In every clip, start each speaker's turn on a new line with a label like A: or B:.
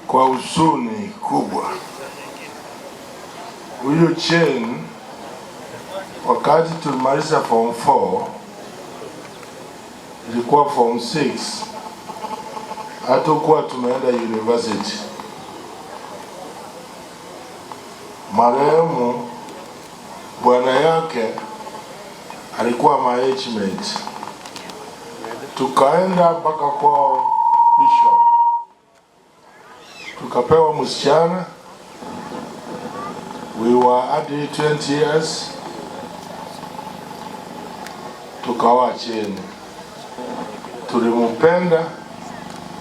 A: Kwa huzuni kubwa, huyu Jane, wakati tulimaliza form 4, ilikuwa form 6, hatukuwa tumeenda university. Marehemu bwana yake alikuwa my age mate, tukaenda mpaka kwao Bishop, tukapewa msichana. We were hardly 20 years, tukaoa chini, tulimpenda,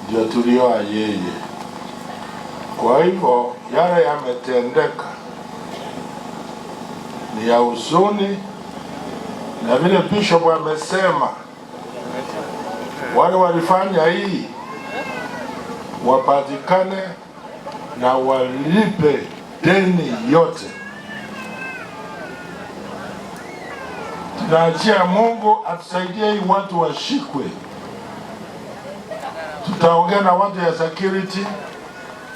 A: ndio tulioa yeye. Kwa hivyo yale yametendeka ni ya huzuni, na vile bishop amesema, wale walifanya hii wapatikane na walipe deni yote. Tunaachia Mungu atusaidie hii watu washikwe. Tutaongea na watu ya security.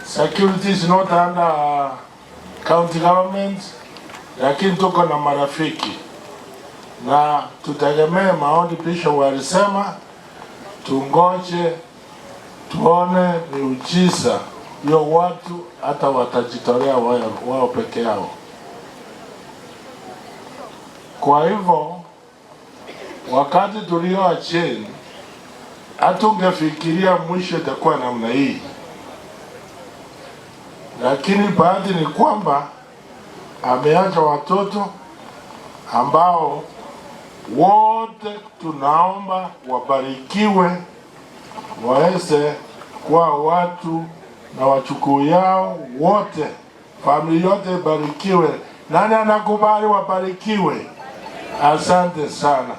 A: Security is not under county government, lakini tuko na marafiki na tutegemee maoni. Bishop walisema tungoje tuone miujiza hiyo, watu hata watajitolea wao peke yao. Kwa hivyo wakati tulioa cheni, hatungefikiria mwisho itakuwa namna hii, lakini bahati ni kwamba ameacha watoto ambao wote tunaomba wabarikiwe, waweze kuwa watu na wachukuu yao wote, familia yote ibarikiwe. Nani anakubali wabarikiwe? Asante sana,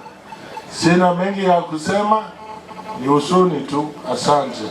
A: sina mengi ya kusema, ni huzuni tu. Asante.